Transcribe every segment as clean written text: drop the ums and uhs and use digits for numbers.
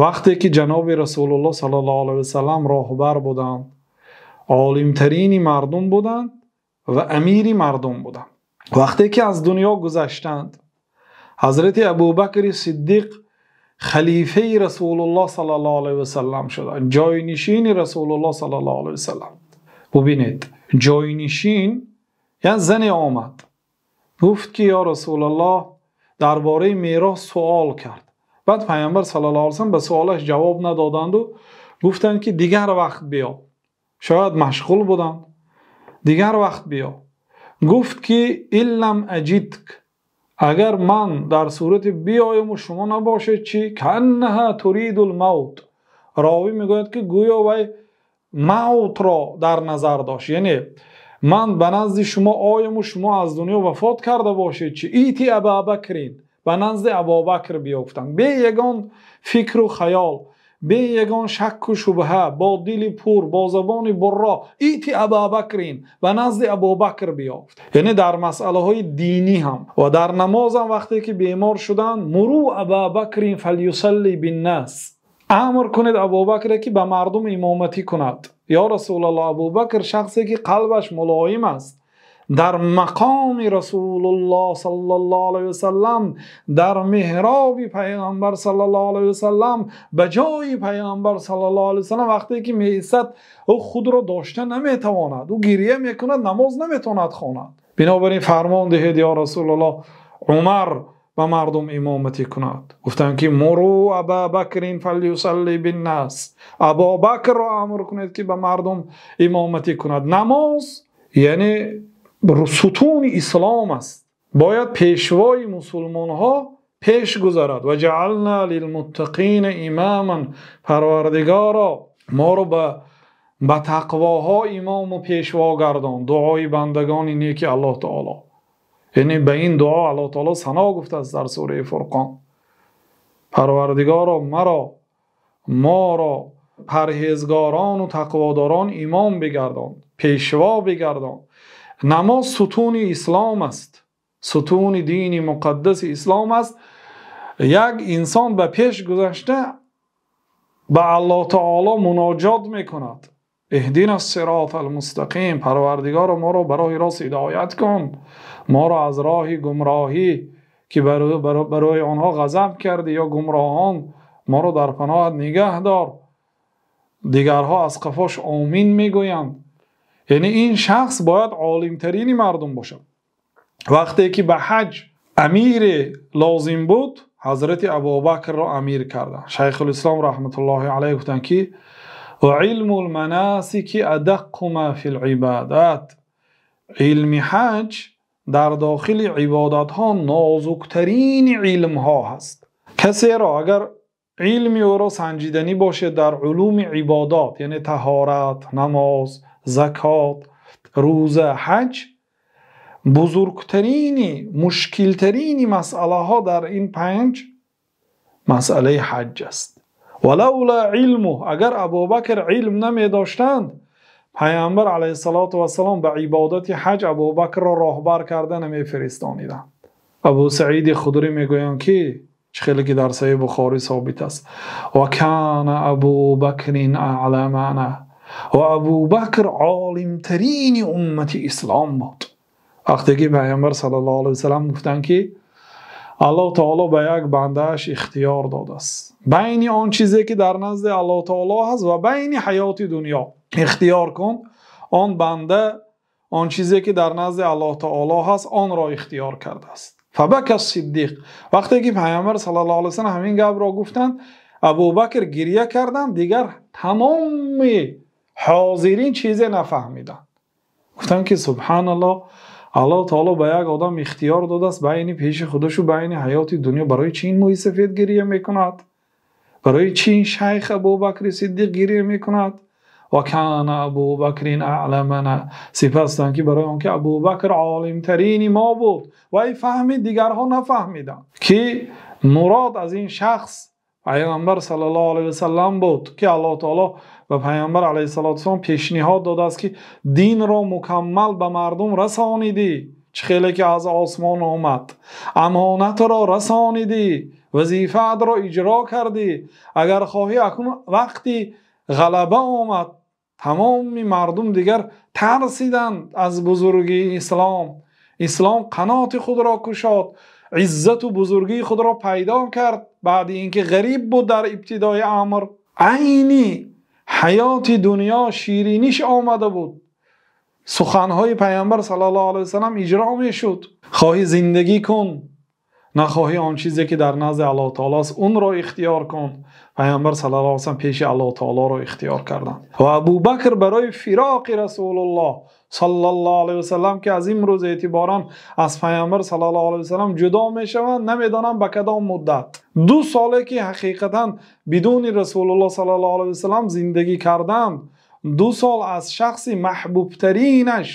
Вақте ки ҷаноби Расулуллоҳ саллаллоҳу алайҳи васаллам роҳбар буданд, олимтарини мардум буданд ва амири мардум буданд. Вақте ки аз дунё гузаштанд, Ҳазрати Абӯбакри Сиддиқ халифаи Расулуллоҳ саллаллоҳу алайҳи васаллам шуданд, ҷойнишини Расулуллоҳ саллаллоҳу алайҳи васаллам. Бубинед, ҷойнишин, як зане омад, гуфт ки ё Расулуллоҳ, дар бораи мерос савол кард. Баъд Паёмбар саллаллоҳу алайҳи васаллам ба саволаш ҷавоб надоданд ва гуфтанд ки дигар вақт биё. Шояд машғул буданд. Дигар вақт биё. Гуфт ки иллам аҷидк, агар ман дар сурате биёям ва шумо набошед чӣ? Кааннаҳо туридул мавт. Ровӣ мегӯяд ки гӯё вай мавтро дар назар дошт. Яъне ман ба назди шумо оям ва шумо аз дунё вафот карда бошед чӣ? Ити Абӯбакрин, ба назди Абӯбакр биё гуфтанд. Бе ягон фикру хаёл, бе ягон шакку шубҳа, бо дили пур, бо забони бурро, ити Абӯбакрин, ба назди Абӯбакр биё. Яъне дар масъалаҳои динӣ ҳам ва дар намоз ҳам вақте ки бемор шуданд, муру Абӯбакрин фалюсалли биннос, амр кунед Абӯбакрро ки ба мардум имоматӣ кунад. Ё Расулуллоҳ, Абӯбакр шахсе ки қалбаш мулоим аст, дар мақоми Расулуллоҳ саллаллоҳу алайҳи васаллам, дар меҳроби Паёмбар саллаллоҳу алайҳи васаллам, ба ҷои Паёмбар саллаллоҳу алайҳи васаллам вақте ки меистад, ӯ худро дошта наметавонад, ӯ гиря мекунад, намоз наметавонад хонад. Бинобар ин фармон диҳед ё Расулуллоҳ, Умар ба мардум имоматӣ кунад. Гуфтанд ки муру Абӯбакрин фалюсалли биннос, Абӯбакрро амр кунед ки ба мардум имоматӣ кунад. Намоз яъне сутуни ислом аст. Бояд пешвои мусулмонҳо пеш гузарад. Ва ҷаъална лилмуттақина имоман, Парвардигоро моро ба тақвоҳо имом ва пешво гардон. Дуои бандагони неки Аллоҳ таъоло. Яъне ба ин дуо Аллоҳ таъоло сано гуфтааст дар сураи Фурқон. Парвардигоро маро, моро парҳезгорон ва тақводорон имом бигардон, пешво бигардон. Намоз сутуни ислом аст, сутуни дини муқаддаси ислом аст. Як инсон ба пеш гузашта ба Аллоҳ таъоло муноҷот мекунад. Иҳдина ссиротал мустақим, Парвардигоро моро ба роҳи рост ҳидоят кун, моро аз роҳи гумроҳӣ ки барои онҳо ғазаб кардӣ ё гумроҳон, моро дар паноҳат нигаҳ дор. Дигарҳо аз қафош омин мегӯянд. Яъне ин шахс бояд олимтарини мардум бошад. Вақте ки ба ҳаҷ амире лозим буд, Ҳазрати Абӯбакрро амир карданд. Шайхулислом раҳматуллоҳи алайҳ гуфтанд ки ва илмул манасики адаққу ма фил ибодат, илми ҳаҷ дар дохили ибодатҳо нозуктарин илмҳо ҳаст. Касеро агар илми ӯро санҷиданӣ бошад дар улуми ибодат, яъне таҳорат, намоз, закот, рӯза, ҳаҷ, бузургтарини мушкилтарини масъалаҳо дар ин панҷ масъалаи ҳаҷ аст. Валавла илму, агар Абӯбакр илм намедоштанд, Паёмбар алайҳиссалоту вассалом ба ибодати ҳаҷ Абӯбакрро роҳбар карда намефиристониданд. Абӯ Саиди Худрӣ мегӯянд ки хеле ки дар Саҳеҳи Бухорӣ собит аст, ва кана Абӯбакрин аъламана, ва Абӯбакр олимтарини уммати ислом буд. Вақте ки Паёмбар саллаллоҳу алайҳи васаллам гуфтанд ки Аллоҳ таъоло ба як бандааш ихтиёр додааст байни он чизе ки дар назди Аллоҳ таъоло ҳаст ва байни ҳаёти дунё, ихтиёр кун. Он банда он чизе ки дар назди Аллоҳ таъоло ҳаст онро ихтиёр кардааст. Фабака Сиддиқ, вақте ки Паёмбар саллаллоҳу алайҳи васаллам ҳамин гапро гуфтанд, Абӯбакр гиря карданд, дигар тамоми ҳозирин чизе нафаҳмиданд. Гуфтанд ки субҳоналлоҳ, Аллоҳ таъоло ба як одам ихтиёр додааст байни пеши худаш ва байни ҳаёти дунё. Барои чӣ ин мӯйи сафед гиря мекунад? Барои чӣ ин шайх Абӯбакри Сиддиқ гиря мекунад? Ва кана Абӯбакрин аъламана, сипас гуфтанд ки барои он ки Абӯбакр олимтарини мо буд ва ай фаҳмид, дигарҳо нафаҳмиданд ки мурод аз ин шахс Паёмбар саллаллоҳу алайҳи васаллам буд, ки Аллоҳ таъоло ба Паёмбар алайҳиссалоту вассалом пешниҳод додааст ки динро мукаммал ба мардум расонидӣ, чӣ хеле ки аз осмон омад, амонатро расонидӣ Вазифаатро иҷро кардӣ. Агар хоҳӣ акнун вақти ғалаба омад, тамоми мардум дигар тарсиданд аз бузургии ислом. Ислом қаноти худро кушод, иззат ва бузургии худро пайдо кард баъд аз инки ғариб буд дар ибтидои амр. Айни ҳаёти дунё ширинияш омада буд. Суханҳои Паёмбар саллаллоҳу алайҳи васаллам иҷро мешуд. Хоҳӣ зиндагӣ кун, нахоҳӣ он чизе ки дар назди Аллоҳи таъоло аст, онро ихтиёр кун. Паёмбар саллаллоҳу алайҳи васаллам пеши Аллоҳи таъолоро ихтиёр карданд ва Абӯбакр барои фироқи Расулуллоҳ саллаллоҳу алайҳи васаллам, ки аз имрӯз эътиборан аз Паёмбар саллаллоҳу алайҳи васаллам ҷудо мешаванд, намедонам ба кадом муддат. 2 соле ки ҳақиқатан бидуни Расулуллоҳ саллаллоҳу алайҳи васаллам зиндагӣ карданд, 2 сол аз шахси маҳбубтаринаш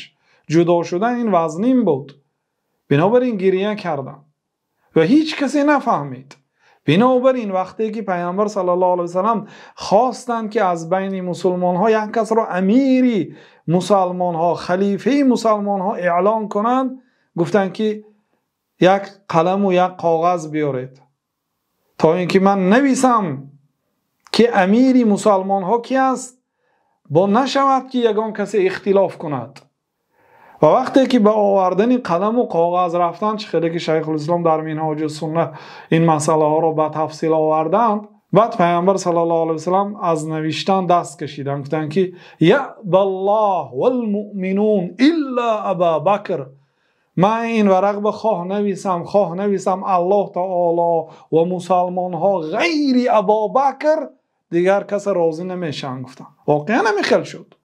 ҷудо шудан ин вазнин буд. Бинобар ин гиря карданд ва ҳеҷ касе нафаҳмид. Бинобар ин вақте ки Паёмбар саллаллоҳу алайҳи васаллам хостанд ки аз байни мусулмонҳо як касро амири мусулмонҳо, халифаи мусулмонҳо эълон кунанд, гуфтанд ки як қалам ва як коғаз биёред то инки ман нависам ки амири мусулмонҳо кӣ аст, бо нашавад ки ягон касе ихтилоф кунад. Ва вақте ки ба овардани қалам ва коғаз рафтанд, чӣ хеле ки Шайхулислом дар Минҳоҷус-сунна ин масъалаҳоро ба тафсил оварданд, баъд Паёмбар саллаллоҳу алайҳи васаллам аз навиштан даст кашиданд, гуфтанд ки яъбаллоҳу вал-муъминун иллā Абā Бакр. Ман ин варақ ба хоҳ нависам, хоҳ нависам, Аллоҳ таъоло ва мусулмонҳо ғайри Абӯбакр дигар кас розӣ намешаванд, гуфтанд. Воқеан ҳамин хел шуд.